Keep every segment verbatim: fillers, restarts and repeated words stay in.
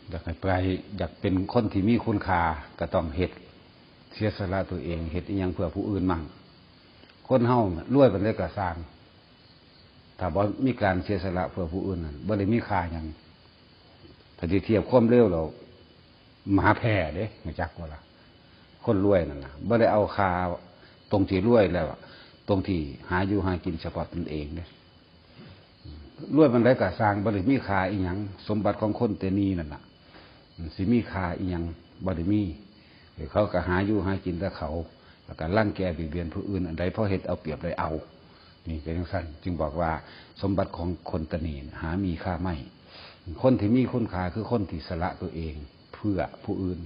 อยากให้ไป อยากเป็นคนที่มีคุณค่า ก็ต้องเฮ็ด เสียสละตัวเอง เฮ็ดอิหยังเพื่อผู้อื่นมั่ง คนเฮาน่ะรวยปานใดก็ซ่าง ถ้าบ่มีการเสียสละเพื่อผู้อื่นนั่น บ่ได้มีค่าหยัง ถ้าสิเทียบความเร็วแล้ว หมาแพร่เด้ รู้จักบ่ล่ะ คนรวยนั่นน่ะ บ่ได้เอาค่าตรงที่รวยแล้วอะ ตรงที่หาอยู่หากินเฉพาะตนเองเด้ รวยปานใดก็ซ่าง บ่ได้มีค่าอิหยัง สมบัติของคนแต่นี้นั่นน่ะ อืม สิมีค่าอิหยัง บ่ได้มี เออ เขาก็หาอยู่หากินแต่เขา แล้วก็รังแกเบียดเบียนผู้อื่น อันใดพอเฮ็ดเอาเปรียบได้เอา นี่เป็นจั่งซั้น จึงบอกว่าสมบัติของคนตะนีหามีค่าไม่ คนที่มีคุณค่าคือคนที่สละตัวเองเพื่อผู้อื่น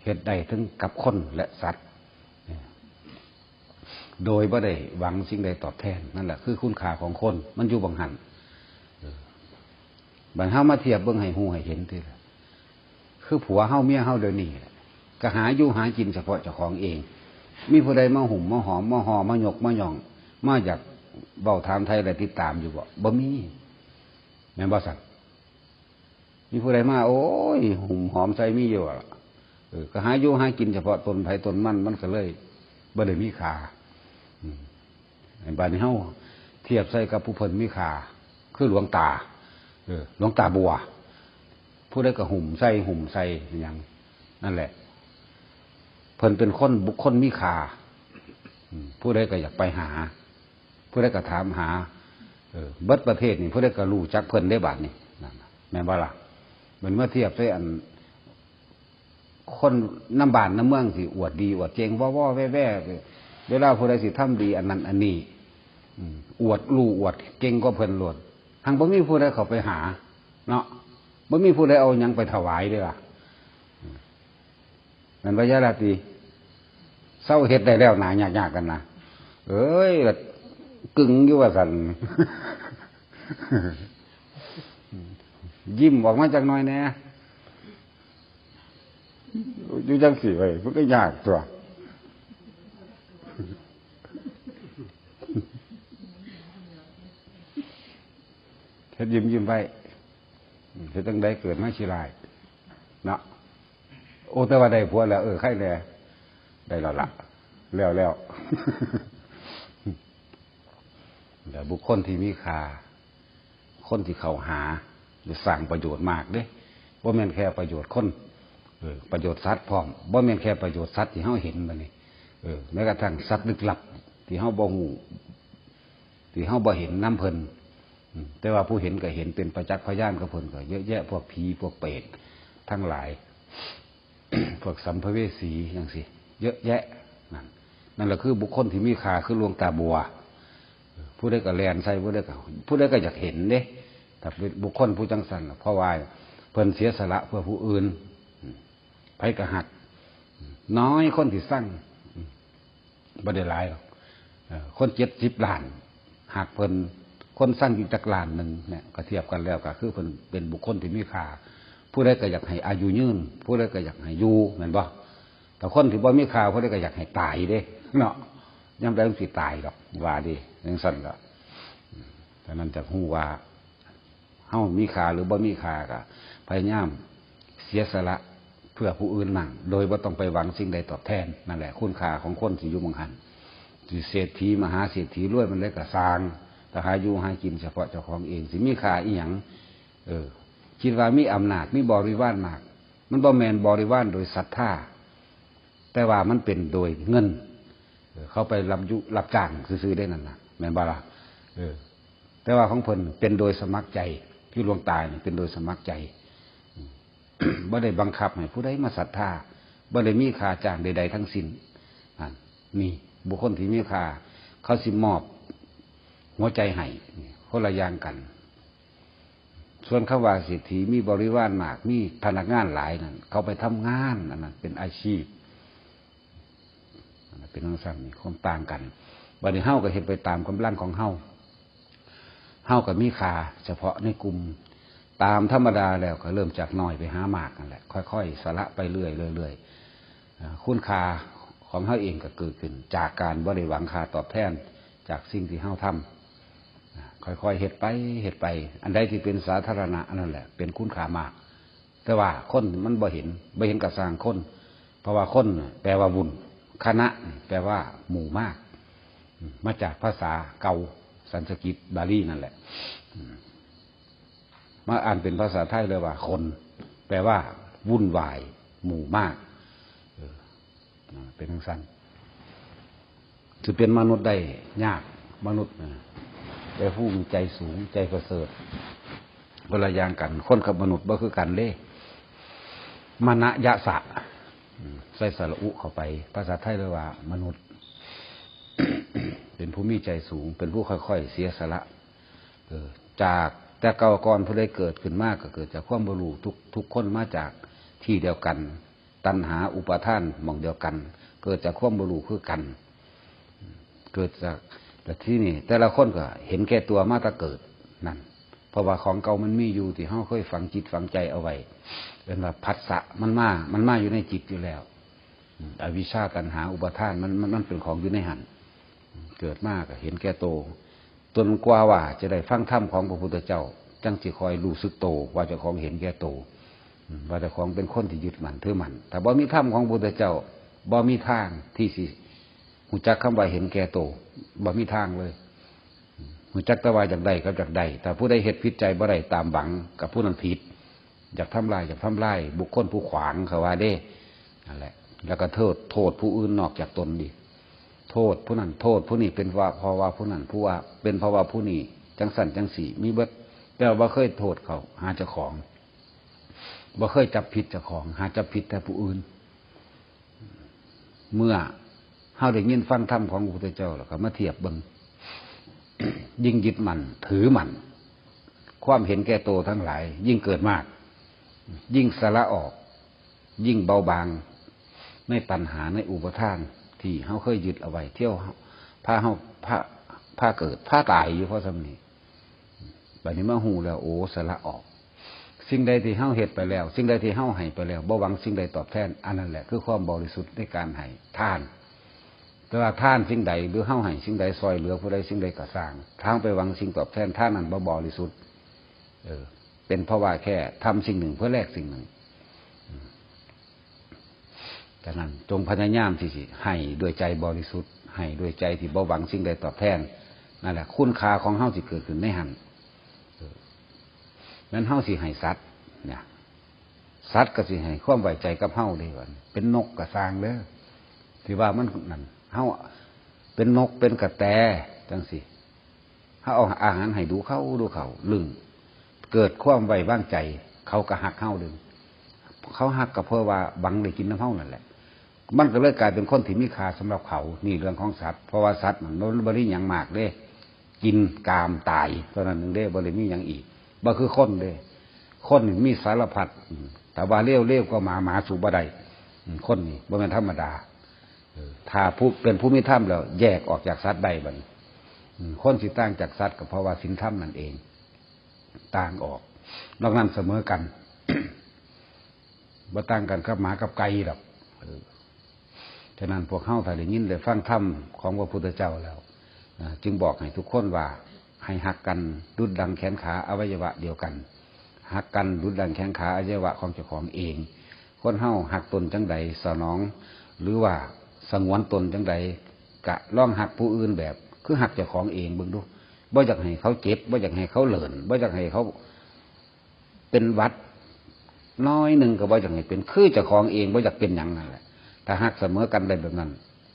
เฮ็ดได้ทั้งกับคนและสัตว์ โดยบ่ได้หวังสิ่งใดตอบแทน นั่นแหละคือคุณค่าของคน มันอยู่บังหั้น เออ บัดเฮามาเทียบเบิ่งให้ฮู้ให้เห็นติล่ะ คือผัวเฮาเมียเฮาเดี๋ยวนี้แหละ ก็หาอยู่หากินเฉพาะเจ้าของเอง มีผู้ใดมาหุ้มมาหอมมาห่อมายกมาย่อง มาอยากเว้าถามไถ่และติดตามอยู่บ่ บ่มี แม่นบ่ซั่น มีผู้ใดมา โอ้ย หุ้มหอมใส่มีอยู่ล่ะ เออ ก็หาอยู่หากินเฉพาะตนไผตนมัน มันก็เลยบ่ได้มีค่า อืม บัดนี้เฮาเทียบใส่กับผู้เพิ่นมีค่า คือหลวงตา เออ หลวงตาบัว ผู้ใดก็หุ้มใส่ หุ้มใส่หยัง นั่นแหละ เพิ่นเป็นคนบุคคลมีค่า อืม ผู้ใดก็อยากไปหา ผู้ใดก็ถามหา เออ เบิดประเทศนี่ ผู้ใดก็รู้จักเพิ่นได้บัดนี้ นั่นน่ะ แม่นบ่ล่ะ มันมาเทียบใส่อัน คนนำบ้านนำเมืองสิอวดดีอวดเก่ง ว่อวอแว่แว่ เวลาผู้ใดสิทำดีอันนั้นอันนี้ อืม อวดรู้อวดเก่งกว่าเพิ่นโลด หังบ่มีผู้ใดเข้าไปหา เนาะ บ่มีผู้ใดเอาหยังไปถวายเด้ล่ะ อืม แม่นบ่ยายราตรี เซาเฮ็ดได้แล้ว หน้ายากๆ กันนะ เอ้ย กึ่งอยู่ว่าซั่น ยิ้มออกมาจักหน่อยแหน่ อยู่จังซี่ไว้ย มันก็ยากตั๊ว เฮ็ดยิ้มๆ ไว้ เฮ็ดจั่งใดเกิดมาขี้ร้าย เนาะ โอ้ แต่ว่าได้ผัวแล้ว เออ ใครแหน่ ได้แล้วล่ะ แล้วๆ แต่บุคคลที่มีค่า คนที่เข้าหา ได้สร้างประโยชน์มากเด้ บ่แม่นแค่ประโยชน์คน เออ ประโยชน์สัตว์พร้อม บ่แม่นแค่ประโยชน์สัตว์ที่เฮาเห็นบัดนี้ เออ แม้กระทั่งสัตว์ลึกลับ ที่เฮาบ่ฮู้ ที่เฮาบ่เห็นนำเพิ่น อืม แต่ว่าผู้เห็นก็เห็น เป็นประจักษ์พยานกับเพิ่นก็เยอะแยะ พวกผี พวกเปรตทั้งหลาย พวกสัมภเวสีจั่งซี้ เยอะแยะ นั่น นั่นแหละคือบุคคลที่มีค่า คือหลวงตาบัว ผู้ใดก็แล่นใส่ ผู้ใดก็ ผู้ใดก็อยากเห็นเด้ ถ้าเป็นบุคคลผู้จั่งซั้นน่ะ เพราะว่าเพิ่นเสียสละเพื่อผู้อื่น อืม ไผก็ฮัก น้อยคนที่ซัง อืม บ่ได้หลายดอก เอ่อ คนเจ็ดสิบล้านฮักเพิ่น คนซังอยู่จักล้านหนึ่งเนี่ย ก็เทียบกันแล้วก็คือเพิ่นเป็นบุคคลที่มีค่า ผู้ใดก็อยากให้อายุยืน ผู้ใดก็อยากให้อยู่ แม่นบ่ แต่คนที่บ่มีค่า ผู้ใดก็อยากให้ตายเด้ เนาะ ยามใดมันสิตายดอก ว่าเด้ จั่งซั้นก็ อืม ฉะนั้นจะฮู้ว่า เฮามีค่าหรือบ่มีค่าก็พยายามเสียสละเพื่อผู้อื่นมั่ง โดยบ่ต้องไปหวังสิ่งใดตอบแทน นั่นแหละคุณค่าของคนที่อยู่หม่องหั้น สิเศรษฐีมหาเศรษฐีรวยปานใดก็ซ่าง แต่หาอยู่หากินเฉพาะเจ้าของเอง สิมีค่าอิหยัง เออ คิดว่ามีอำนาจ มีบริวารมาก มันบ่แม่นบริวารโดยศรัทธา แต่ว่ามันเป็นโดยเงิน เออ เขาไปรับยุ รับจ้างซื่อๆ ได้นั่นน่ะ แม่นบ่ล่ะ เออ แต่ว่าของเพิ่นเป็นโดยสมัครใจ คือหลวงตานี่เป็นโดยสมัครใจ อืม บ่ได้บังคับให้ผู้ใดมาศรัทธา บ่ได้มีค่าจ้างใดๆ ทั้งสิ้น นั่น นี่ บุคคลที่มีค่า เขาสิมอบหัวใจให้ นี่ คนละอย่างกัน ส่วนคำว่าเศรษฐีมีบริวารมาก มีพนักงานหลายนั่น เขาไปทำงาน อันนั้นเป็นอาชีพ อันนั้นเป็นจั่งซั้น นี่ความต่างกัน บัดนี้เฮาก็เฮ็ดไปตามกำลังของเฮา เฮาก็มีค่าเฉพาะในกลุ่ม ตามธรรมดาแล้วก็เริ่มจากน้อยไปหามากนั่นแหละ ค่อยๆ สละไปเรื่อยๆ เรื่อยๆ อ่า คุณค่าของเฮาเองก็เกิดขึ้นจากการบ่ได้หวังค่าตอบแทนจากสิ่งที่เฮาทำ อ่า ค่อยๆ เฮ็ดไป เฮ็ดไป อันใดที่เป็นสาธารณะ อันนั้นแหละเป็นคุณค่ามาก แต่ว่าคนมันบ่เห็น บ่เห็นกระสร้างคน เพราะว่าคนน่ะแปลว่าวุ่น คณะนี่แปลว่าหมู่มาก อืม มาจากภาษาเก่า สันสกฤต บาลีนั่นแหละ อืม มาอ่านเป็นภาษาไทยเลยว่าคน แปลว่าวุ่นวาย หมู่มาก เออ อ่า เป็นจั่งซั้น สิเป็นมนุษย์ได้ยาก มนุษย์น่ะ แต่ผู้มีใจสูง ใจประเสริฐ คนละอย่างกัน คนกับมนุษย์บ่คือกันเด้ มะนะยะสะ อืม ใส่สระอุเข้าไป ภาษาไทยเรียกว่ามนุษย์ เป็นผู้มีใจสูง เป็นผู้ค่อยๆเสียสละ เออ จากแต่เก่าก่อนผู้ใดเกิดขึ้นมาก็เกิดจากความบ่รู้ ทุก ทุกคนมาจากที่เดียวกัน ตัณหาอุปาทานหม่องเดียวกัน เกิดจากความบ่รู้คือกัน เกิดจาก แต่ที่นี่แต่ละคนก็เห็นแก่ตัวมาแต่เกิดนั่น เพราะว่าของเก่ามันมีอยู่ที่เฮาเคยฝังจิตฝังใจเอาไว้ เป็นว่าผัสสะมันมา มันมาอยู่ในจิตอยู่แล้ว อืม อวิชชาตัณหาอุปาทานมัน มัน มันเป็นของอยู่ในหั้น เกิดมาก็เห็นแก่โต จนกว่าว่าจะได้ฟังธรรมของพระพุทธเจ้า จั่งสิค่อยรู้สึกโตว่าเจ้าของเห็นแก่โต อืม ว่าเจ้าของเป็นคนที่ยึดมั่นถือมั่น ถ้าบ่มีธรรมของพระพุทธเจ้า บ่มีทางที่สิรู้จักคำว่าเห็นแก่โต บ่มีทางเลย รู้จักแต่ว่าอยากได้กับอยากได้ ถ้าผู้ใดเฮ็ดผิดใจบ่ได้ตามหวัง กับผู้นั้นผิด อยากทำลาย อยากทำลายบุคคลผู้ขวาง เขาว่าเด้ นั่นแหละ แล้วก็โทษ โทษผู้อื่นนอกจากตนอีก โทษผู้นั้น โทษผู้นี้ เป็นว่า เพราะว่าผู้นั้น ผู้ว่า เป็นเพราะว่าผู้นี้ จั่งซั้นจั่งซี้ มีเบิด แต่ว่าบ่เคยโทษเขา หาเจ้าของ บ่เคยจับผิดเจ้าของ หาจับผิดแต่ผู้อื่น เมื่อเฮาได้ยินฟังธรรมของพระพุทธเจ้าแล้วก็มาเทียบเบิ่ง ยิ่งยึดมั่นถือมั่น ความเห็นแก่โตทั้งหลาย ยิ่งเกิดมาก ยิ่งสละออก ยิ่งเบาบาง ในตัณหา ในอุปาทาน ที่เฮาเคยยึดเอาไว้ เที่ยวพาเฮา พา พาเกิด พาตายอยู่เพราะส่ำนี้ บัดนี้มาฮู้แล้ว โอ้ สละออก สิ่งใดที่เฮาเฮ็ดไปแล้ว สิ่งใดที่เฮาให้ไปแล้ว บ่หวังสิ่งใดตอบแทน อันนั้นแหละคือความบริสุทธิ์ในการให้ทาน แต่ว่าทานสิ่งใด หรือเฮาให้สิ่งใด ซ่อยเหลือผู้ใดสิ่งใดก็ซ่าง ถ้าเฮาไปหวังสิ่งตอบแทน ทานนั้นบ่บริสุทธิ์ เออ เป็นเพราะว่าแค่ทำสิ่งหนึ่งเพื่อแลกสิ่งหนึ่ง อืม ฉะนั้นจงพยายามที่สิให้ด้วยใจบริสุทธิ์ ให้ด้วยใจที่บ่หวังสิ่งใดตอบแทน นั่นแหละคุณค่าของเฮาสิเกิดขึ้นในหั้น เออ แม่นเฮาสิให้สัตว์เนี่ย สัตว์ก็สิให้ความไว้ใจกับเฮาเด้ ว่าเป็นนกก็ซ่างเด้อ ที่ว่ามันนั่น เฮาเป็นนกเป็นกระแตจั่งซี้ เฮาเอาอาหารให้ดูเขา ดูเขา ลึง เกิดความไว้วางใจ เขาก็ฮักเฮาเด้ เขาฮักก็เพราะว่าหวังได้กินนำเฮานั่นแหละ มันก็เลยกลายเป็นคนที่มีค่าสำหรับเขา นี่เรื่องของสัตว์ เพราะว่าสัตว์มันบ่ได้หยังมากเด้ กิน กาม ตาย เท่านั้นหนึ่งเด้ บ่ได้มีหยังอีก บ่คือคนเด้ คนนี่มีสารพัด อืม แต่ว่าเลว เลวกว่าหมา หมาสู้บ่ได้ อืม คนนี่บ่แม่นธรรมดา เออ ถ้าผู้ เป็นผู้มีธรรมแล้ว แยกออกจากสัตว์ได้บัดนี้ อืม คนสิต่างจากสัตว์ก็เพราะว่าศีลธรรมนั่นเอง ต่างออก นอกนั้นเสมอกัน บ่ต่างกันกับหมากับไก่ดอก เออ ฉะนั้นพวกเฮาถ้าได้ยินได้ฟังธรรมของพระพุทธเจ้าแล้ว อ่า จึงบอกให้ทุกคนว่า ให้ฮักกันดุจดังแขนขาอวัยวะเดียวกัน ฮักกันดุจดังแขนขาอวัยวะของเจ้าของเอง คนเฮาฮักตนจั่งใด สนอง หรือว่าสงวนตนจั่งใด กะลองฮักผู้อื่นแบบ คือฮักเจ้าของเองเบิ่งดู บ่อยากให้เขาเจ็บ บ่อยากให้เขาเลิน บ่อยากให้เขา เป็นหวัดน้อยหนึ่งก็บ่อยากให้เป็น คือเจ้าของเองบ่อยากเป็นหยังนั่นแหละ ถ้าฮักเสมอกันได้แบบนั้น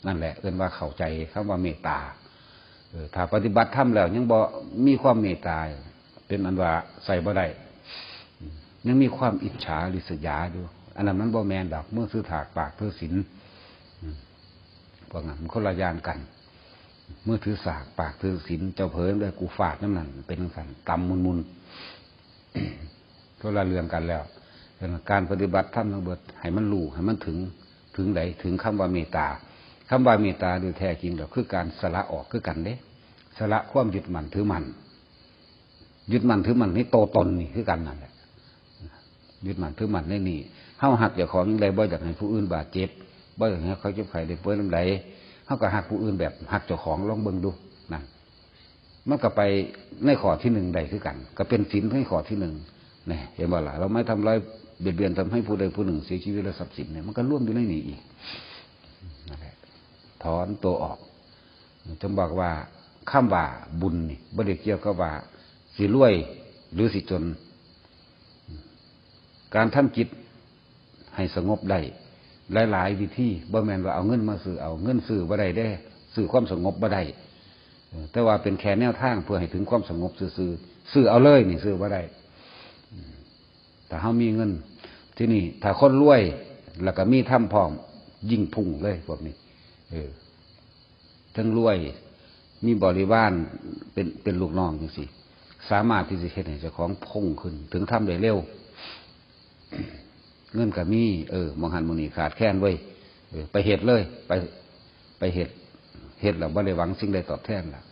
นั่นแหละเอิ้นว่าเข้าใจคำว่าเมตตา เออ ถ้าปฏิบัติธรรมแล้วยังบ่มีความเมตตา เป็นอันว่าใส่บ่ได้ ยังมีความอิจฉาริษยาอยู่ อันนั้นมันบ่แม่นดอก มือถือสากปากถือศีล อืม พวกนั้นมันคนละอย่างกัน มือถือสากปากถือศีล เจ้าเผลอเลยกูฟาดนำนั่น เป็นจั่งซั้น ต่ำมุนๆ คนละเรื่องกันแล้ว ฉะนั้นการปฏิบัติธรรมทั้งเบิด ให้มันรู้ ให้มันถึง ถึงใด ถึงคำว่าเมตตา คำว่าเมตตาโดยแท้จริงแล้วคือการสละออกคือกันเด้ สละความยึดมั่นถือมั่น ยึดมั่นถือมั่นในโตตนนี่คือกันนั่นแหละ ยึดมั่นถือมั่นในนี่ เฮาฮักเจ้าของจั่งใด บ่อยากให้ผู้อื่นบาดเจ็บ บ่อยากให้เขาเจ็บไข้ได้ป่วยนำใด เฮาก็ฮักผู้อื่นแบบฮักเจ้าของ ลองเบิ่งดู นั่น มันก็ไปในข้อที่หนึ่งได้คือกัน ก็เป็นศีลในข้อที่หนึ่ง นี่ เห็นบ่ล่ะ เราไม่ทำร้าย เบียดเบียนทำให้ผู้ใดผู้หนึ่งเสียชีวิตและทรัพย์สินเนี่ย มันก็ร่วมอยู่ในนี้อีก นั่นแหละ ถอนตัวออก จึงบอกว่าคำว่าบุญนี่บ่ได้เกี่ยวกับว่าสิรวยหรือสิจน การทำจิตให้สงบได้ หลายๆวิธี บ่แม่นว่าเอาเงินมาซื้อเอา เงินซื้อบ่ได้เด้ ซื้อความสงบบ่ได้ เออ แต่ว่าเป็นแค่แนวทางเพื่อให้ถึงความสงบซื่อๆ ซื้อเอาเลยนี่ซื้อบ่ได้ อืม ถ้าเฮามีเงิน ทีนี้ถ้าคนรวย แล้วก็มีธรรมพร้อม ยิ่งพุ่งเลยพวกนี้ เออ ทั้งรวย มีบริวารเป็น เป็นลูกน้องจังซี้ สามารถที่จะเฮ็ดให้เจ้าของพุ่งขึ้น ถึงธรรมได้เร็ว เงินก็มี เออ หม่องหั้นหม่องนี้ขาดแคลนเว้ย เออ ไปเฮ็ดเลย ไป ไปเฮ็ด เฮ็ดแล้วบ่ได้หวังสิ่งใดตอบแทนล่ะ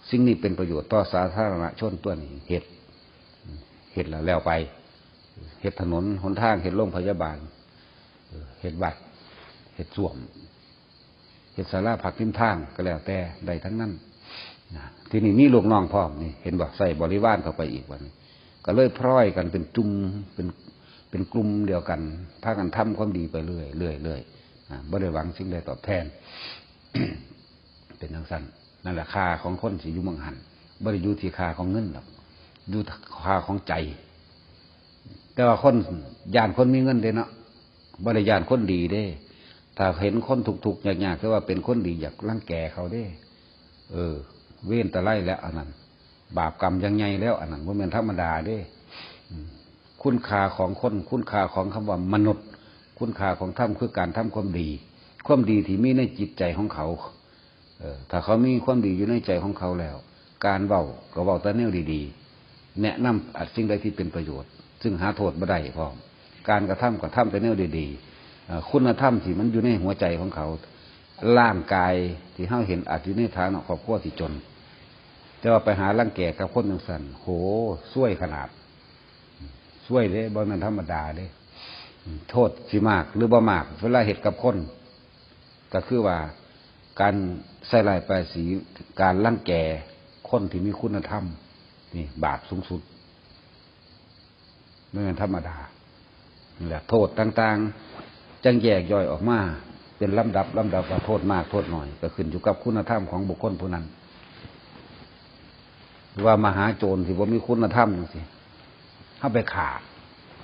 สิ่งนี้เป็นประโยชน์ต่อสาธารณชน ตัวนี้เฮ็ด เฮ็ดแล้วแล้วไป เฮ็ดถนนหนทาง เฮ็ดโรงพยาบาล เออ เฮ็ดวัด เฮ็ดส้วม เฮ็ดศาลาพักริมทางก็แล้วแต่ ได้ทั้งนั้นนะ ทีนี้มีลูกน้องพร้อมนี่ เห็นบ่ ใส่บริวารเข้าไปอีกบัดนี้ ก็เลยพลอยกันเป็นจุ่ม เป็น เป็นกลุ่มเดียวกัน พากันทำความดีไปเรื่อย เรื่อย เรื่อย อ่า บ่ได้หวังสิ่งใดตอบแทน เป็นจั่งซั้น นั่นแหละค่าของคนสิอยู่หม่องหั้น บ่ได้อยู่ที่ค่าของเงินดอก อยู่ค่าของใจ แต่ว่าคนย้านคนมีเงินเด้เนาะ บ่ได้ย้านคนดีเด้ ถ้าเห็นคนทุกข์ๆยากๆ คือว่าเป็นคนดีอยากรังแกเขาเด้ เออ เวรตะไลแล้วอันนั้น บาปกรรมอย่างใหญ่แล้วอันนั้น บ่แม่นธรรมดาเด้ อืม คุณค่าของคน คุณค่าของคำว่ามนุษย์ คุณค่าของธรรมคือการทำความดี ความดีที่มีในจิตใจของเขา เออ ถ้าเขามีความดีอยู่ในใจของเขาแล้ว การเว้าก็เว้าแต่แนวดีๆ แนะนำอันสิ่งใดที่เป็นประโยชน์ ซึ่งหาโทษบ่ได้พร้อม การกระทำก็ทำแต่แนวดีๆ เอ่อ คุณธรรมที่มันอยู่ในหัวใจของเขา ร่างกายที่เฮาเห็นอาจอยู่ในฐานะครอบครัวที่จน แต่ว่าไปหารังแกกับคนจั่งซั้น โห ซวยขนาด ซวยเด้ บ่แม่นธรรมดาเด้ โทษสิมากหรือบ่มาก เวลาเฮ็ดกับคน ก็คือว่าการใส่ร้ายป้ายสี การรังแกคนที่มีคุณธรรม นี่บาปสูงสุด บ่แม่นธรรมดา นี่แหละ โทษต่างๆ จั่งแยกย่อยออกมาเป็นลำดับ ลำดับว่าโทษมากโทษน้อย ก็ขึ้นอยู่กับคุณธรรมของบุคคลผู้นั้น หรือว่ามหาโจรที่บ่มีคุณธรรมจั่งซี้ เฮาไปฆ่า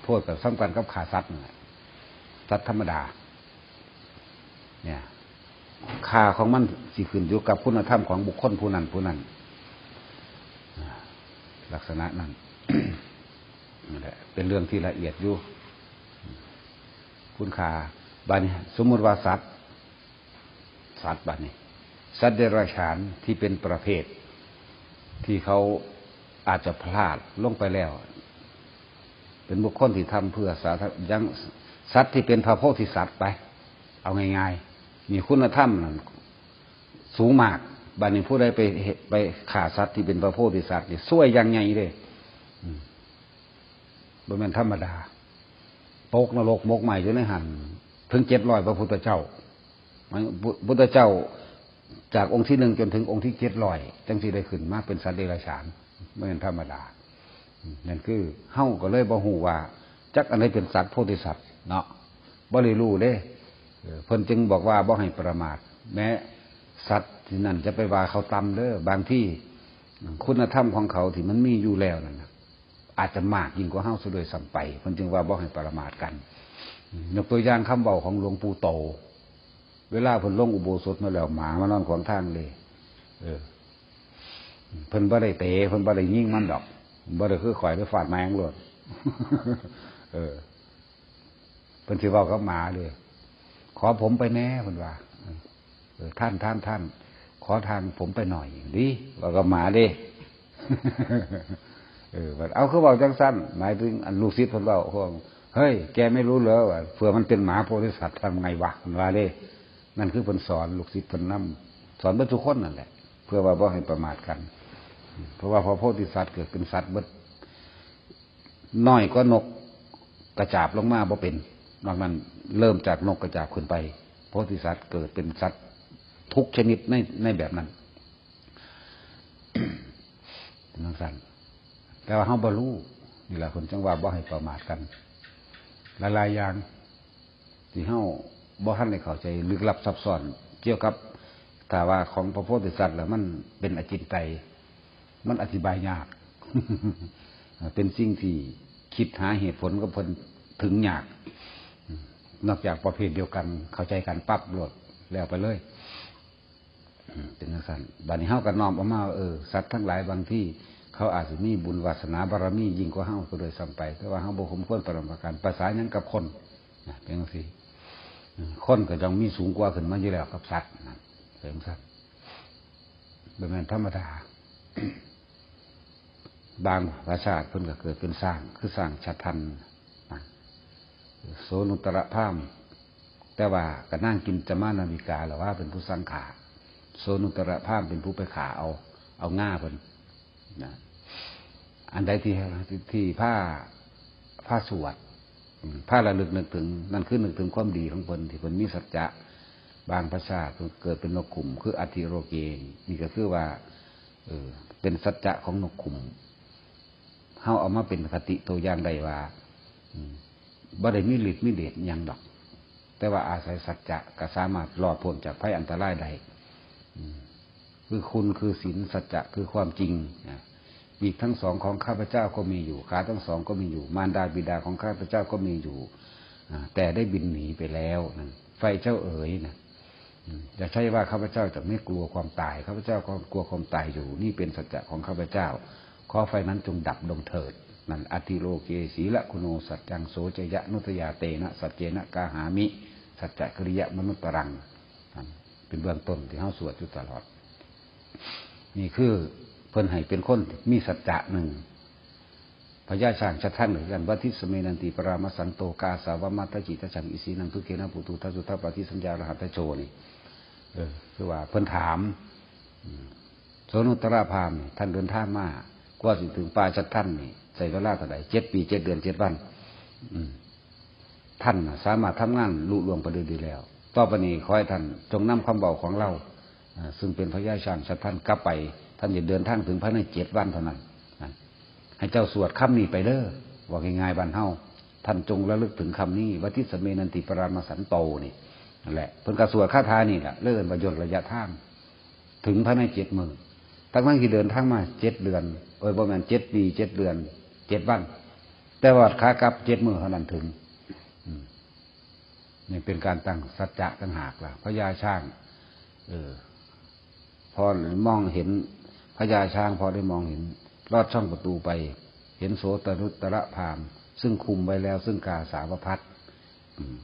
โทษก็ส่ำกันกับฆ่าสัตว์นั่นแหละ สัตว์ธรรมดา เนี่ย ค่าของมันสิขึ้นอยู่กับคุณธรรมของบุคคลผู้นั้นผู้นั้น ลักษณะนั้น นั่นแหละ เป็นเรื่องที่ละเอียดอยู่ คุณค่า บาดนี้ สมมุติว่าสัตว์ สัตว์บาดนี้ สัตว์เดรัจฉานที่เป็นประเภท ที่เขาอาจจะพลาดลงไปแล้ว เป็นบุคคลที่ทำเพื่อสาธารณะ อย่างสัตว์ที่เป็นพระโพธิสัตว์ไป เอาง่ายๆ มีคุณธรรมนั่นสูงมาก บาดนี้ผู้ใดไปเฮ็ด ไปฆ่าสัตว์ที่เป็นพระโพธิสัตว์นี่ ซวยอย่างใหญ่เลย อืม บ่แม่นธรรมดา ตกนรกหมกไหม้อยู่ในหั้น ถึงเจ็ดร้อยพระพุทธเจ้า พุทธเจ้า จากองค์ที่หนึ่งจนถึงองค์ที่เจ็ดร้อย จั่งสิได้ขึ้นมาเป็นสัตว์เดรัจฉาน บ่แม่นธรรมดา นั่นคือเฮาก็เลยบ่ฮู้ว่า จักอันใดเป็นสัตว์โพธิสัตว์เนาะ บ่ได้รู้เด้ เออ เพิ่นจึงบอกว่าบ่ให้ประมาท แม้สัตว์ที่นั่นจะไปว่าเขาต่ำเด้อ บางทีคุณธรรมของเขาที่มันมีอยู่แล้วนั่นน่ะ อาจจะมากยิ่งกว่าเฮาซะด้วยซ้ำไป เพิ่นจึงว่าบ่ให้ประมาทกัน ยกตัวอย่างคำเว้าของหลวงปู่โต เวลาเพิ่นลงอุโบสถมาแล้ว หมามานอนขวางทางเลย เออ เพิ่นบ่ได้เตะ เพิ่นบ่ได้ยิงมันดอก บ่ได้คือข่อยไปฟาดแมงโลด เออ เพิ่นสิเว้ากับหมาเลย ขอผมไปแหน่ เพิ่นว่า เออ ท่าน ท่าน ท่าน ขอทางผมไปหน่อย ดี เว้ากับหมาเด้ เออ เพิ่น เอา คือเว้าจั่งซั้น หมายถึงอันลูกศิษย์เพิ่นเว้า เฮ้ย แกไม่รู้เหรอว่า เผื่อมันเป็นหมาโพธิสัตว์ทำไงวะ เพิ่นว่าเด้ นั่นคือเพิ่นสอนลูกศิษย์เพิ่นนำ สอนเบิดทุกคนนั่นแหละ เพื่อว่าบ่ให้ประมาทกัน เพราะว่าพอโพธิสัตว์เกิดเป็นสัตว์เบิด น้อยกว่านกกระจาบลงมาบ่เป็น นอกนั้นเริ่มจากนกกระจาบขึ้นไป โพธิสัตว์เกิดเป็นสัตว์ทุกชนิดใน ในแบบนั้น เป็นจั่งซั้น แต่ว่าเฮาบ่รู้ นี่ล่ะเพิ่นจั่งว่าบ่ให้ประมาทกัน หลายๆอย่างที่เฮาบ่ทันได้เข้าใจลึกลับซับซ้อน เกี่ยวกับถ้าว่าของพระโพธิสัตว์แล้วมันเป็นอจินไตย มันอธิบายยาก เป็นสิ่งที่คิดหาเหตุผลกับเพิ่นถึงยาก นอกจากประเภทเดียวกันเข้าใจกันปั๊บโลดแล้วไปเลย อืม เป็นจังซั่น บัดนี้เฮาก็น้อมออกมาว่า เออ สัตว์ทั้งหลายบางทีเขาอาจสิมีบุญวาสนาบารมียิ่งกว่าเฮาก็โดยซ้ำไป แต่ว่าเฮาบ่สมควรประนามประการ ประสาหยังกับคน นะ เป็นจังซี่ อืม คนก็ต้องมีสูงกว่าขึ้นมาอยู่แล้วกับสัตว์นะ เป็นจังซั่น บ่แม่นธรรมดา บางประชาชาติเพิ่นก็เกิดเป็นช้าง คือช้างชาทันนะ โสนุตตรพราหมณ์ แต่ว่าก็นางกินจมานาวิกา หรือว่าเป็นผู้สั่งฆ่า โสนุตตรพราหมณ์เป็นผู้ไปฆ่าเอา เอาง่าเพิ่นนะ อันใดที่ ที่พา พาสวด อืม พาระลึกนึกถึง นั่นคือนึกถึงความดีของเพิ่นที่เพิ่นมีสัจจะ บางประชาชาติเพิ่นเกิดเป็นนกขุม คืออัตถิโลเก นี่ก็คือว่า เออ เป็นสัจจะของนกขุม เฮาเอามาเป็นคติตัวอย่างได้ว่า อืม บ่ได้มีฤทธิ์มีเดชอิหยังดอก แต่ว่าอาศัยสัจจะก็สามารถรอดพ้นจากภัยอันตรายได้ อืม คือคุณคือศีล สัจจะคือความจริงนะ ปีกทั้งสองของข้าพเจ้าก็มีอยู่ ขาทั้งสองก็มีอยู่ มารดาบิดาของข้าพเจ้าก็มีอยู่ อ่า แต่ได้บินหนีไปแล้วนะ ไฟเจ้าเอ๋ยนะ อืม อย่าใช่ว่าข้าพเจ้าจะไม่กลัวความตาย ข้าพเจ้าก็กลัวความตายอยู่ นี่เป็นสัจจะของข้าพเจ้า ขอไฟนั้นจงดับลงเถิด นั่น อัตถิโลเก สีลกุโณ สัจจัง โส จยะ นุตยา เตนะ สัจเจนะ กาหามิ สัจจะ กริยะ มนุตตรัง นั่นเป็นเบื้องต้นที่เฮาสวดอยู่ตลอด นี่คือเพิ่นให้เป็นคนมีสัจจะหนึ่ง พญาช้างชาทันหรือกัน วัตถิสเมนันติ ปรามสันโต กาสาวะมัตตจิตจัง อิสีนัง ทุเกนะ ปุตุทัสสุทัปปฏิสัญญา รหัตถโช นี่ เออ คือว่าเพิ่นถาม อืม โสนุตตรพราหมณ์นี่ ท่านเดินทางมา กว่าสิถึงป่าชาทันนี่ ใช้เวลาเท่าใด เจ็ดปี เจ็ดเดือน เจ็ดวัน อืม ท่านน่ะสามารถทำงานลุล่วงไปได้ดีแล้ว ต่อไปนี้ขอให้ท่านจงนำคำเว้าของเรา อ่า ซึ่งเป็นพญาช้างชาทันกลับไป ท่านจะเดินทางถึงภายในเจ็ดวันเท่านั้นนะ ให้เจ้าสวดคำนี้ไปเด้อ ว่าง่ายๆบ้านเฮา ท่านจงระลึกถึงคำนี้ วัตถิสเมนันติ ปรามสันโต นี่ นั่นแหละ เพิ่นก็สวดคาถานี่แหละ เลยเอิ้นว่าย่นระยะทาง ถึงภายในเจ็ดมื้อ ทั้งๆที่เดินทางมาเจ็ดเดือน เอ้ย บ่แม่น เจ็ดปี เจ็ดเดือน เจ็ดวัน แต่ว่าขากลับเจ็ดมื้อเท่านั้นถึง อืม นี่เป็นการตั้งสัจจะต่างหากล่ะ พญาช้าง เออ พอมองเห็น พญาช้างพอได้มองเห็น ลอดช่องประตูไป เห็นโสตนุตตรพราหมณ์ ซึ่งคุมไว้แล้วซึ่งกาสาวพัสตร์ อืม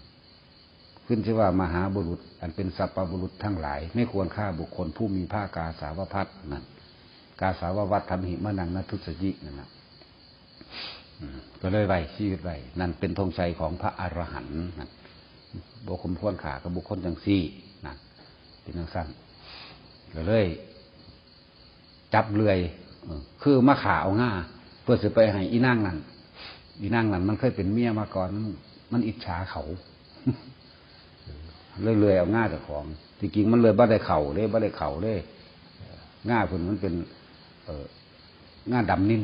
ขึ้นชื่อว่ามหาบุรุษ อันเป็นสัพพบุรุษทั้งหลาย ไม่ควรฆ่าบุคคลผู้มีผ้ากาสาวพัสตร์นั่น กาสาววัตถัมหิมะนัง นทุสสยิ นั่นนะ อืม ก็เลยไว้ชีวิตไว้ นั่นเป็นธงชัยของพระอรหันต์นั่น บ่สมควรฆ่ากับบุคคลจังซี่นั่น เป็นจังซั่น ก็เลย จับเลื่อย เออ คือมาฆ่าเอาง่า เพื่อสิไปให้อีนางนั่น อีนางนั่นมันเคยเป็นเมียมาก่อน มัน มันอิจฉาเขา เลยเลื่อยเอาง่าเจ้าของ ที่จริงมันเลยบ่ได้เข้าเด้ บ่ได้เข้าเด้ ง่าเพิ่นมันเป็น เอ่อ ง่าดำนิ่ม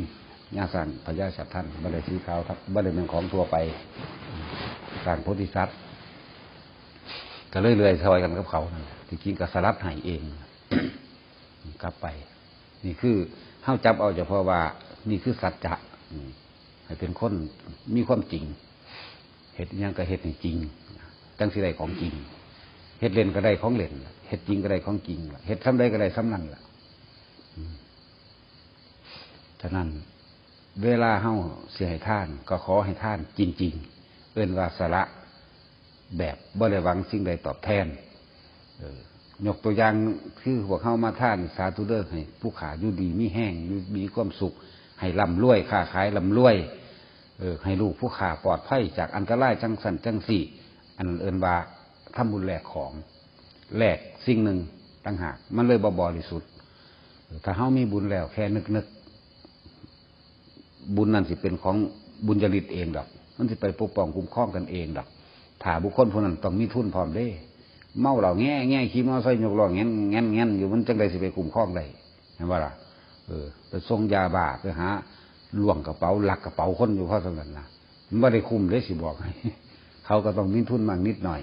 ง่าช้างพญาชาทัน บ่ได้สีขาวครับ บ่ได้เป็นของทั่วไป ช้างโพธิสัตว์ ก็เลยเลื่อยซอยกันกับเขานั่นแหละ ที่จริงก็สลัดให้เอง กลับไป นี่คือเฮาจับเอาเฉพาะว่านี่คือสัจจะ อืม ให้เป็นคนมีความจริง เฮ็ดอิหยังก็เฮ็ดให้จริง จังสิได้ของจริง เฮ็ดเล่นก็ได้ของเล่น เฮ็ดจริงก็ได้ของจริง เฮ็ดส่ำใดก็ได้ส่ำนั้นล่ะ อืม ฉะนั้น เวลาเฮาสิให้ทาน ก็ขอให้ทานจริงๆ เอิ้นว่าสละ แบบบ่ได้หวังสิ่งใดตอบแทน เออ ยกตัวอย่างคือพวกเฮามาทานสาธุเด้อ ให้ผู้ข้าอยู่ดีมีแฮง อยู่มีความสุข ให้ร่ำรวย ค้าขายร่ำรวย เออ ให้ลูกผู้ข้าปลอดภัยจากอันตรายจังซั่นจังซี่ อันนั้นเอิ้นว่าทำบุญแลกของ แลกสิ่งหนึ่งต่างหาก มันเลยบ่บริสุทธิ์ ถ้าเฮามีบุญแล้วแค่นึกๆ บุญนั่นสิเป็นของบุญญาฤทธิ์เองดอก มันสิไปปกป้องคุ้มครองกันเองดอก ถ้าบุคคลผู้นั้นต้องมีทุนพร้อมเด้ เมาเหล้าแง่ๆ ขี่มอเตอร์ไซค์ยกล้อแง่นๆๆ อยู่ มันจั่งใดสิไปคุ้มครองได้ เห็นบ่ล่ะ เออ ไปส่งยาบ้า ไปหาล้วงกระเป๋า ลักกระเป๋าคนอยู่ เพราะฉะนั้นนะ มันบ่ได้คุ้มเด้สิบอกให้ เขาก็ต้องมีทุนมั่งนิดหน่อย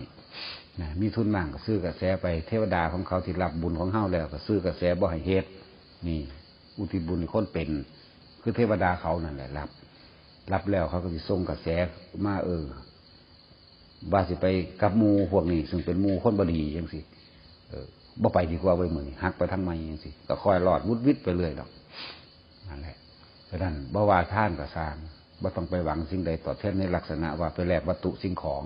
นะ มีทุนมั่งก็ซื้อกระแสไป เทวดาของเขาที่รับบุญของเฮาแล้วก็ซื้อกระแสบ่ให้เฮ็ด นี่ อุทิศบุญให้คนเป็น คือเทวดาเขานั่นแหละรับ รับแล้วเขาก็สิส่งกระแสมา เออ ว่าสิไปกับหมู่พวกนี้ ซึ่งเป็นหมู่คนบ่ดีจังซี่ เออ บ่ไปดีกว่าเว้ย มื้อนี้หักไปทางใหม่จังซี่ ก็ค่อยรอดวุดวิดไปเรื่อยดอก นั่นแหละ ฉะนั้นบ่ว่าทานก็ซ่าง บ่ต้องไปหวังสิ่งใดตอบแทนในลักษณะว่าไปแลกวัตถุสิ่งของ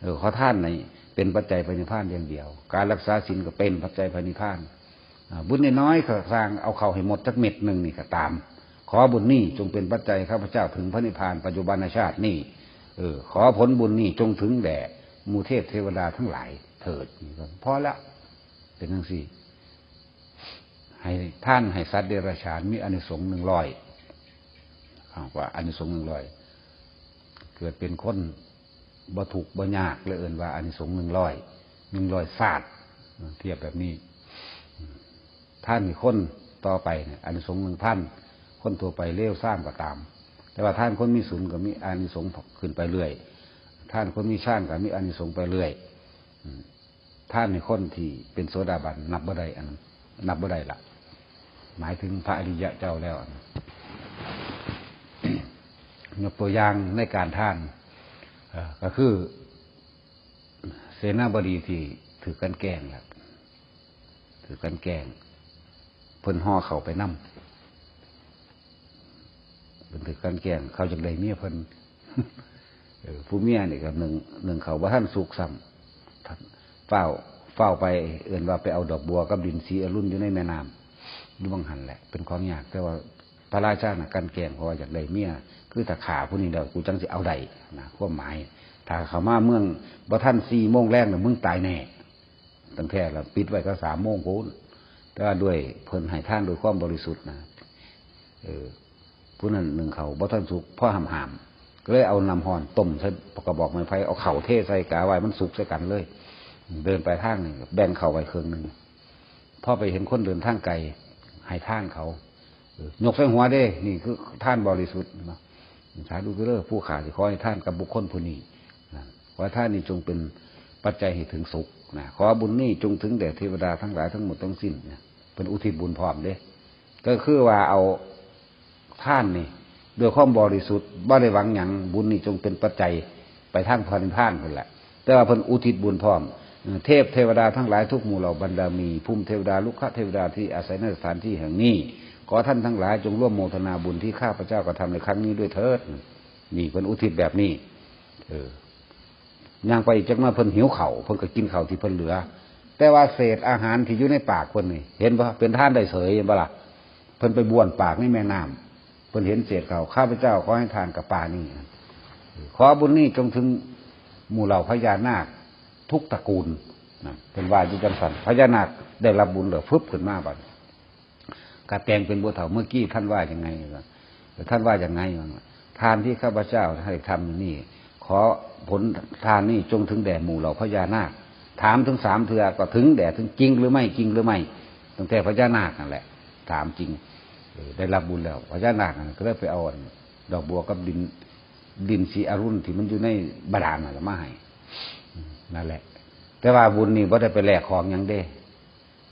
เออ ขอทานนี่เป็นปัจจัยพระนิพพานอย่างเดียว การรักษาศีลก็เป็นปัจจัยพระนิพพาน อ่า บุญน้อยๆก็ซ่าง เอาเข้าให้หมดจักเม็ดหนึ่งนี่ก็ตาม ขอบุญนี้จงเป็นปัจจัยข้าพเจ้าถึงพระนิพพานปัจจุบันชาตินี้ เออ ขอผลบุญนี้จงถึงแด่หมู่เทพเทวดาทั้งหลายเถิด นี่ก็พอละ เป็นจังซี่ ให้ทานให้สัตว์เดรัจฉานมีอานิสงส์หนึ่งร้อย คำว่าอานิสงส์หนึ่งร้อย เกิดเป็นคนบ่ทุกข์บ่ยาก เลยเอิ้นว่าอานิสงส์หนึ่งร้อย หนึ่งร้อยชาติ เทียบแบบนี้ ทานให้คนต่อไปเนี่ย อานิสงส์หนึ่งพัน คนทั่วไปเลวทรามก็ตาม แต่ว่าทานคนมีศีลก็มีอานิสงส์ขึ้นไปเรื่อย ทานคนมีฌานก็มีอานิสงส์ไปเรื่อย อืม ทานให้คนที่เป็นโสดาบันนับบ่ได้ อันนับบ่ได้ละ หมายถึงพระอริยะเจ้าแล้ว อันยกตัวอย่างในการทาน เอ่อ ก็คือ เสนาบดีที่ถืกกลันแกล้งล่ะ ถืกกลันแกล้ง เพิ่นห่อเข้าไปนำ เพิ่นถืกกลันแกล้ง เขาจักได้เมียเพิ่น เออ ผู้เมียนี่ก็นึ่ง นึ่งข้าวบ่ทันสุกซ้ำ ฟ้าว ฟ้าวไป เอิ้นว่าไปเอาดอกบัวกับดินสีอรุณอยู่ในแม่น้ำ อยู่บังหั้นแหละ เป็นของยาก แต่ว่าพระราชาน่ะกลันแกล้ง เพราะว่าอยากได้เมีย คือถ้าฆ่าผู้นี้แล้วกูจั่งสิเอาได้นะ ความหมาย ถ้าเข้ามาเมืองบ่ทันสี่โมงแลงน่ะ มึงตายแน่ ตั้งแต่ละปิดไว้ก็สามโมงพู้น แต่ว่าด้วยเพิ่นให้ทานด้วยความบริสุทธิ์นะ เออ ผู้นั้นนึ่งข้าวบ่ทันสุก พอหามๆ ก็เลยเอาน้ำร้อนต้มใส่กระบอกไม้ไผ่ เอาข้าวเทใส่กะไว้มันสุกใส่กันเลย เดินไปทางหนึ่ง แบ่งข้าวไว้ครึ่งหนึ่ง พอไปเห็นคนเดินทางไกล ให้ทานเขา เออ ยกใส่หัวเด้ นี่คือทานบริสุทธิ์เนาะ สาธุเด้อ ผู้ข้าสิขอให้ทานกับบุคคลผู้นี้นะ ขอให้ทานนี้จงเป็นปัจจัยให้ถึงสุขนะ ขอบุญนี้จงถึงแด่เทวดาทั้งหลายทั้งหมดทั้งสิ้นนะ เพิ่นอุทิศบุญพร้อมเด้ ก็คือว่าเอาทานนี่ด้วยความบริสุทธิ์ บ่ได้หวังหยัง บุญนี้จงเป็นปัจจัยไปทางพระนิพพานพุ้นแหละ แต่ว่าเพิ่นอุทิศบุญพร้อม เทพเทวดาทั้งหลายทุกหมู่เหล่าบรรดามี ภูมิเทวดา รุกขเทวดาที่อาศัยในสถานที่แห่งนี้ ขอท่านทั้งหลายจงร่วมโมทนาบุญที่ข้าพเจ้ากระทำในครั้งนี้ด้วยเถิด นี่เพิ่นอุทิศแบบนี้ เออ ย่างไปอีกจักหน่อยเพิ่นหิวข้าว เพิ่นก็กินข้าวที่เพิ่นเหลือ แต่ว่าเศษอาหารที่อยู่ในปากเพิ่นนี่ เห็นบ่ เป็นทานได้เสย เห็นบ่ล่ะ เพิ่นไปบ้วนปากในแม่น้ำ เพิ่นเห็นเศษข้าว ข้าพเจ้าขอให้ทานกับปลานี่ ขอบุญนี้จงถึงหมู่เหล่าพญานาคทุกตระกูลนะ เพิ่นว่าอยู่จังซั่น พญานาคได้รับบุญแล้ว ฟึบขึ้นมาบัด กลันแกล้งเป็นบัวเฒ่า เมื่อกี้ท่านว่ายังไงวะ ท่านว่ายังไงวะ ทานที่ข้าพเจ้าให้ทำอยู่นี่ ขอผลทานนี่จงถึงแด่หมู่เหล่าพญานาค ถามถึงสามเทื่อ ก็ถึงแด่ ถึงจริงหรือไม่ จริงหรือไม่ ตั้งแต่พญานาคนั่นแหละ ถามจริง เออ ได้รับบุญแล้ว พญานาคนั่นก็เลยไปเอาอันดอกบัวกับดิน ดินสีอรุณที่มันอยู่ในบาดาลนั่นแหละมาให้ อืม นั่นแหละ แต่ว่าบุญนี่บ่ได้ไปแลกของหยังเด้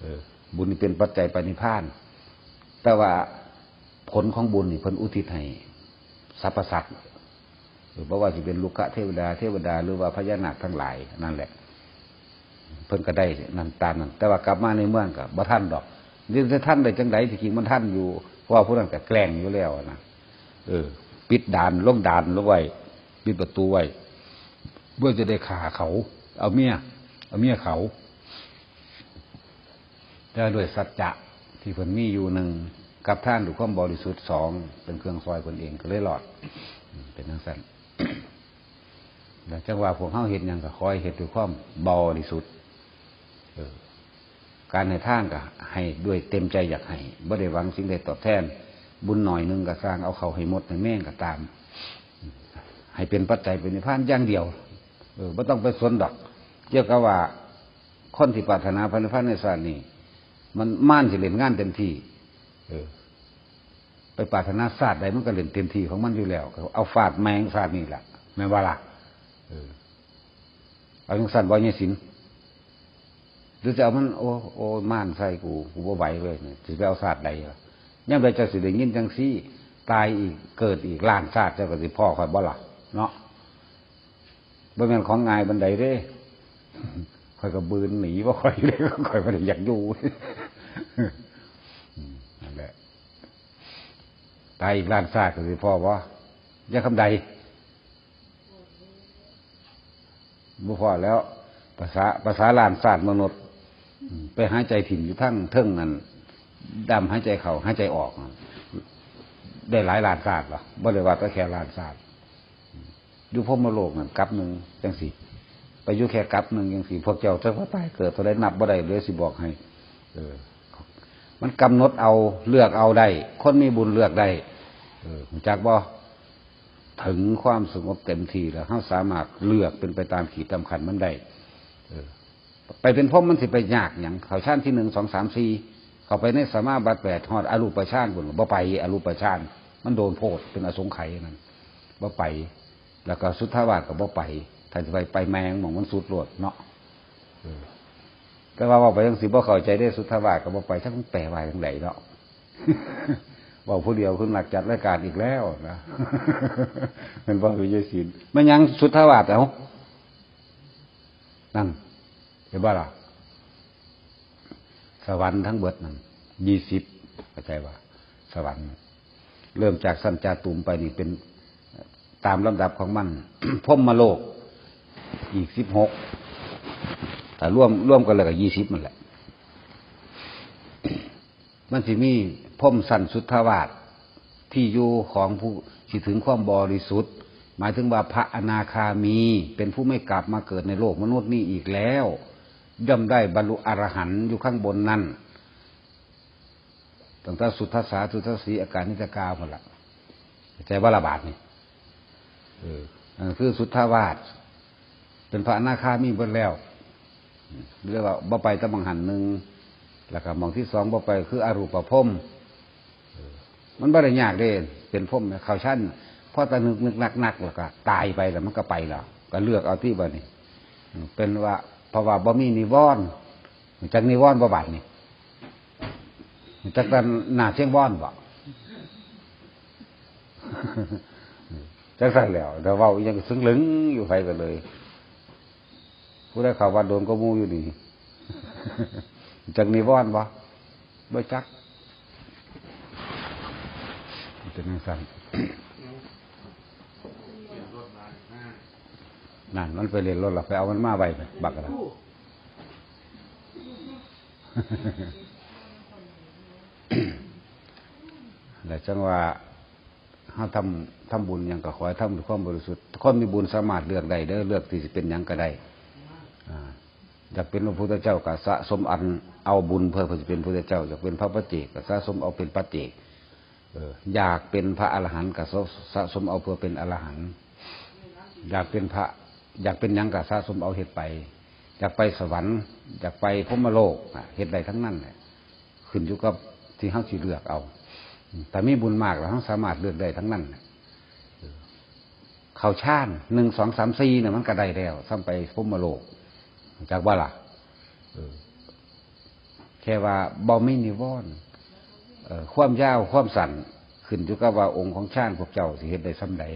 เออ บุญนี่เป็นปัจจัยไปนิพพาน แต่ว่าผลของบุญนี่เพิ่นอุทิศให้สรรพสัตว์ เออ บ่ว่าสิเป็นรุกขเทวดา เทวดา หรือว่าพญานาคทั้งหลายนั่นแหละ เพิ่นก็ได้นั่นตามนั้น แต่ว่ากลับมาในเมืองก็บ่ทันดอก เดี๋ยวจะทันได้จังใด ที่จริงมันทันอยู่ เพราะว่าผู้นั้นก็แกล้งอยู่แล้วนะ เออ ปิดด่าน ลงด่านลงไว้ ปิดประตูไว้ เพื่อจะได้ฆ่าเขา เอาเมีย เอาเมียเขา แต่ด้วยสัจจะที่เพิ่นมีอยู่ หนึ่ง กับทานด้วยความบริสุทธิ์ สอง เป็นเครื่องซอยเพิ่นเอง ก็เลยรอด อืม เป็นจังซั่น แล้วจังว่าพวกเฮาเฮ็ดหยังก็ขอให้เฮ็ดด้วยความบริสุทธิ์ เออ การให้ทานก็ให้ด้วยเต็มใจอยากให้ บ่ได้หวังสิ่งใดตอบแทน บุญหน่อยหนึ่งก็ซ่าง เอาเข้าให้หมดให้แม่งก็ตาม ให้เป็นปัจจัยไปนิพพานอย่างเดียว เออ บ่ต้องไปสนดอก เกี่ยวกับว่าคนที่ปรารถนาพระนิพพานในชาตินี้ มัน มารสิเล่นงานเต็มที่ เออ ไปปรารถนาชาติใดมันก็เล่นเต็มที่ของมันอยู่แล้ว เอาฟาดแม่งชาตินี้แหละ แม่นบ่ล่ะ เออ เอาจังซั่นบ่ ยายศิลป์ หรือจะเอามัน โอ้ โอ้ ม่านใส่กู กูบ่ไหวเลยเนี่ย สิไปเอาชาติใดล่ะ ยามใดเจ้าสิได้ยินจังซี่ ตายอีก เกิดอีกล้านชาติ เจ้าก็สิพ้อข้อยบ่ล่ะ เนาะ บ่แม่นของง่ายปานใดเด้ ข้อยก็บืนหนีบ่ค่อยเลย ข้อยบ่ได้อยากอยู่ อืม นั่นแหละ ตายอีกล้านชาติก็สิพ้อบ่ ยายคำใด บ่พ้อแล้ว ภาษา ภาษาล้านชาติมนุษย์ อืม ไปหายใจถิ่มอยู่ทั้งเทิงนั่น ดำหายใจเข้า หายใจออกนั่น ได้หลายล้านชาติเหรอ บ่ได้ว่าแต่แค่ล้านชาติ อยู่พรหมโลกนั่นกับหนึ่งจังซี่ ไปอยู่แค่กับหนึ่งจังซี่ พวกเจ้าจักว่าตายเกิดเท่าใดนับบ่ได้เลย สิบอกให้ เออ มันกำหนดเอา เลือกเอาได้ คนมีบุญเลือกได้ เออ รู้จักบ่ ถึงความสงบเต็มที่แล้ว เราสามารถเลือกเป็นไปตามขีดตามขั้นมันได้ เออ ไปเป็นพรหมมันสิไปยากหยัง เข้าฌานที่หนึ่ง สอง สาม สี่ เข้าไปในสมาบัติแปด ฮอดอรูปฌานพุ้น บ่ไปอรูปฌาน มันโดนโพด เป็นอสงไขยนั่น บ่ไป แล้วก็สุทธาวาสก็บ่ไป ถ้าสิไป ไปแม่งหม่องมันสุดโลดเนาะ เออ แต่ว่าเว้าไปจังซี่บ่เข้าใจเด้ สุทธาวาสก็บ่ไป จักมันแปลว่าจังใดเนาะ เว้าผู้เดียวคือนักจัดรายการอีกแล้วนะ แม่นบ่ คือยายศิลป์ แม่นหยังสุทธาวาส เอ้า นั่น เห็นบ่ล่ะ สวรรค์ทั้งเบิดนั่น ยี่สิบ เข้าใจบ่ สวรรค์ เริ่มจากชั้นจาตุมไปนี่เป็นตามลำดับของมัน พรหมโลก อีก สิบหก ถ้ารวม รวมกันแล้วก็ ยี่สิบ นั่นแหละ มันสิมีพรหมชั้นสุทธาวาส ที่อยู่ของผู้สิถึงความบริสุทธิ์ หมายถึงว่าพระอนาคามี เป็นผู้ไม่กลับมาเกิดในโลกมนุษย์นี้อีกแล้ว ย่อมได้บรรลุอรหันต์อยู่ข้างบนนั่น ตั้งแต่สุทธัสสา สุทธัสสี อาการนิจกาพุ้นล่ะ เข้าใจบ่ล่ะบาดนี่ เออ นั่นคือสุทธาวาส เป็นพระอนาคามีเบิดแล้ว เรียกว่าบ่ไปแต่หม่องหั้นหนึ่ง แล้วก็หม่องที่สองบ่ไปคืออรูปพรหม เออ มันบ่ได้ยากเด้ เป็นพรหมเข้าฌาน พอแต่นึกๆหนักๆ แล้วก็ตายไปแล้วมันก็ไปแล้ว ก็เลือกเอาติบัดนี้ เป็นว่า เพราะว่าบ่มีนิวรณ์ จักนิวรณ์บ่บาดนี่ จักแต่หน้าเสียงวอนบ่ จักซั่นแหล้ว แต่เว้าอีหยังก็เซิงเหลิงอยู่ ไผก็เลย ผู้ใดเข้าวัดโดนก็หมู่อยู่นี่ จักนิวรณ์บ่ บ่จัก เป็นจังซั่น นั่นมันไปเล่นรถละ ไปเอามันมาไว้ไป บักกะละ แล้วจังว่า เฮาทำ ทำบุญหยังก็ขอให้ทำด้วยความบริสุทธิ์ คนมีบุญสามารถเลือกได้เด้อ เลือกที่สิเป็นหยังก็ได้ อ่า อยากเป็นพระพุทธเจ้าก็สะสมอันเอาบุญเพื่อ เพื่อสิเป็นพระพุทธเจ้า อยากเป็นพระปัจเจกก็สะสมเอาเป็นปัจเจก เออ อยากเป็นพระอรหันต์ก็สะ สะสมเอาเพื่อเป็นอรหันต์ อยากเป็นพระ อยากเป็นหยังก็สะสมเอาเฮ็ดไป อยากไปสวรรค์ อยากไปพรหมโลก อ่ะ เฮ็ดได้ทั้งนั้นแหละ ขึ้นอยู่กับที่เฮาสิเลือกเอา ถ้ามีบุญมากแล้วเฮาสามารถเลือกได้ทั้งนั้นแหละ เออ เข้าฌาน หนึ่ง สอง สาม สี่ น่ะ มันก็ได้แล้ว ส่ำไปพรหมโลก จักบ่ล่ะ เออ แค่ว่าบ่มีนิวรณ์ เอ่อ ความยาวความสั้น ขึ้นอยู่กับว่าองค์ของฌานพวกเจ้าสิเฮ็ดได้ส่ำใด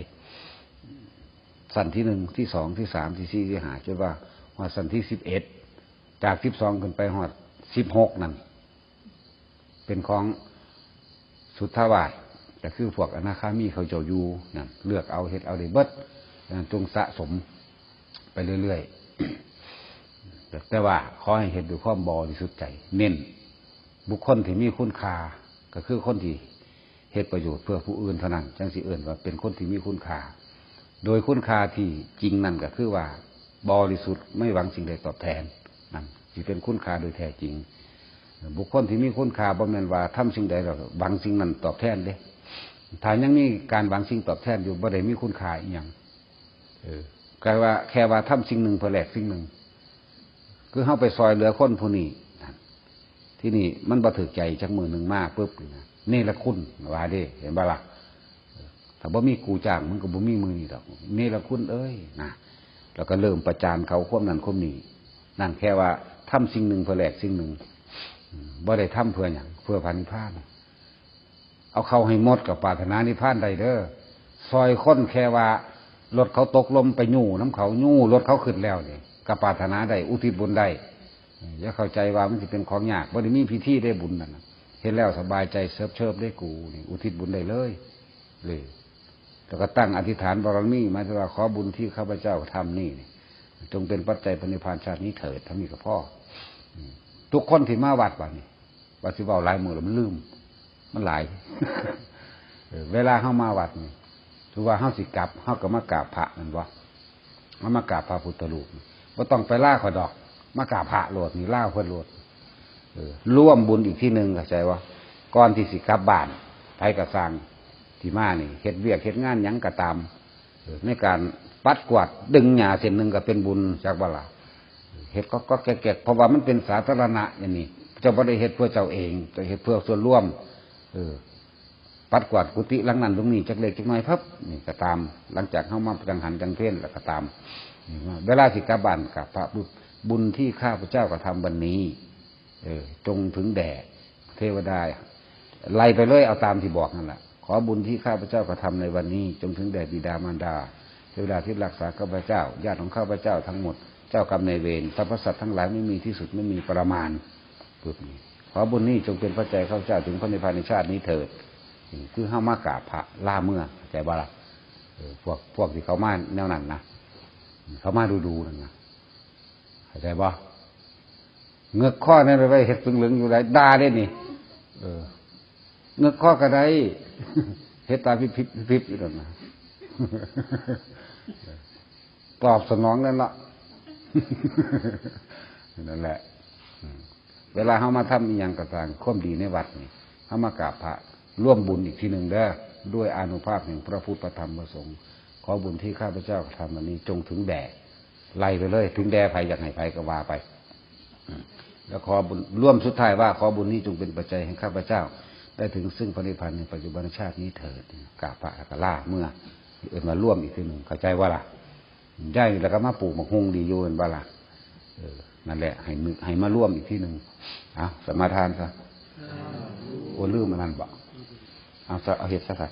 ชั้นที่หนึ่ง ที่สอง ที่สาม ที่สี่ ที่ห้า จนว่าฮอดชั้นที่สิบเอ็ด จากสิบสองขึ้นไปฮอดสิบหกนั่น เป็นของสุทธาวาส ก็คือพวกอนาคามีเขาเจ้าอยู่นั่น เลือกเอาเฮ็ดเอาได้เบิด นั่นจงสะสมไปเรื่อยๆ แต่ว่าขอให้เฮ็ดด้วยความบริสุทธิ์ใจ เน้นบุคคลที่มีคุณค่า ก็คือคนที่เฮ็ดประโยชน์เพื่อผู้อื่นเท่านั้น จังสิเอิ้นว่าเป็นคนที่มีคุณค่า โดยคุณค่าที่จริงนั่นก็คือว่าบริสุทธิ์ไม่หวังสิ่งใดตอบแทน นั่นสิเป็นคุณค่าโดยแท้จริง บุคคลที่มีคุณค่าบ่แม่นว่าทำสิ่งใดแล้วหวังสิ่งนั้นตอบแทนเด้ ถ้ายังมีการหวังสิ่งตอบแทนอยู่ บ่ได้มีคุณค่าอีหยัง เออ แค่ว่า แค่ว่าทำสิ่งหนึ่งเพื่อแลกสิ่งหนึ่ง คือเฮาไปซอยเหลือคนผู้นี้นั่น ที่นี่มันบ่ถืกใจจักมื้อหนึ่งมาปุ๊บนี่นะ เนรคุณว่าเด้ เห็นบ่ล่ะ ถ้าบ่มีกูจ้าง มึงก็บ่มีมื้อนี้ดอก เนรคุณเอ้ยนะ แล้วก็เริ่มประจานเขาความนั้นความนี้ นั่นแค่ว่าทำสิ่งหนึ่งเพื่อแลกสิ่งหนึ่ง อืม บ่ได้ทำเพื่อหยัง เพื่อพระนิพพาน เอาเข้าให้หมดก็ปรารถนานิพพานได้เด้อ ซอยคนแค่ว่ารถเขาตกหล่มไปยู้นำเขา ยู้รถเขาขึ้นแล้วนี่ ก็ปรารถนาได้ อุทิศบุญได้ อย่าเข้าใจว่ามันสิเป็นของยาก บ่ได้มีพิธีได้บุญนั่นน่ะ เฮ็ดแล้วสบายใจเชิบๆ ได้กูนี่ อุทิศบุญได้เลย เลย แล้วก็ตั้งอธิษฐานบารมี หมายถึงว่าขอบุญที่ข้าพเจ้าทำนี่นี่ จงเป็นปัจจัยพระนิพพานชาตินี้เถิด เท่านี้ก็พอ อืม ทุกคนที่มาวัดบัดนี้ ว่าสิเว้าหลายมื้อแล้วมันลืม มันหลาย เออ เวลาเฮามาวัดนี่ ถือว่าเฮาสิกลับ เฮาก็มากราบพระแม่นบ่ เฮามากราบพระพุทธรูป บ่ต้องไปลาเขาดอก มากราบพระโลดนี่ ลาเพิ่นโลด เออ ร่วมบุญอีกที่หนึ่ง เข้าใจบ่ ก่อนที่สิกลับบ้าน ไผก็ซ่างที่มานี่ เฮ็ดเวียกเฮ็ดงานหยังก็ตาม เออ ในการปัดกวาดดึงหญ้าเส้นหนึ่งก็เป็นบุญ จักบ่ล่ะ เฮ็ดก็ก็แก๊กๆ เพราะว่ามันเป็นสาธารณะอย่างนี้ เจ้าบ่ได้เฮ็ดเพื่อเจ้าเอง เจ้าเฮ็ดเพื่อส่วนรวม เออ ปัดกวาดกุฏิหลังนั้นหลังนี้จักเล็กจักน้อยพับ นี่ก็ตาม หลังจากเฮามาจังหันจังเพลแล้วก็ตาม นี่ว่าเวลาสิกลับบ้านกราบพระปุ๊บ บุญที่ข้าพเจ้ากระทำวันนี้ เออ จงถึงแด่เทวดา ไล่ไปเลย เอาตามที่บอกนั่นแหละ ขอบุญที่ข้าพเจ้ากระทำในวันนี้ จงถึงแด่บิดามารดา เทวดาที่รักษาข้าพเจ้า ญาติของข้าพเจ้าทั้งหมด เจ้ากรรมนายเวร สรรพสัตว์ทั้งหลายไม่มีที่สุดไม่มีประมาณ ปุ๊บนี่ ขอบุญนี้จงเป็นปัจจัยข้าพเจ้าถึงพระนิพพานในชาตินี้เถิด นี่คือเฮามากราบพระลาเมือ เข้าใจบ่ล่ะ เออ พวก พวกที่เขามาแนวนั้นนะ เขามาดูๆนั่นนะ เข้าใจบ่ เงือกข้อนั่นไปไว้เฮ็ดเพิงเหลืองอยู่ได้ ด่าได้นี่ เออ เงือกข้อก็ได้ เฮ็ดตาพิบๆๆอยู่นั่นนะ ตอบสนองนั่นละ นั่นแหละ อืม เวลาเฮามาทำอีหยังก็ตาม ความดีในวัดนี่ เฮามากราบพระ ร่วมบุญอีกทีหนึ่งเด้อ ด้วยอานุภาพแห่งพระพุทธพระธรรมพระสงฆ์ ขอบุญที่ข้าพเจ้ากระทำวันนี้จงถึงแด่ ไล่ไปเลย ถึงแด่ไผอยากให้ไผก็ว่าไป อืม แล้วขอบุญ ร่วมสุดท้ายว่า ขอบุญนี้จงเป็นปัจจัยให้ข้าพเจ้า ได้ถึงซึ่งพระนิพพานในปัจจุบันชาตินี้เถิด กราบพระแล้วก็ลาเมือ เอิ้นว่าร่วมอีกทีหนึ่ง เข้าใจบ่ล่ะ ได้แล้วก็มาปลูกหมากฮุ่งดีอยู่แม่นบ่ล่ะ เออ นั่นแหละ ให้นึก ให้มาร่วมอีกทีหนึ่ง เอา สมาทานซะ โอ้ ลืมอันนั้นบ่ เอาซะ เอาเฮ็ดซะซะ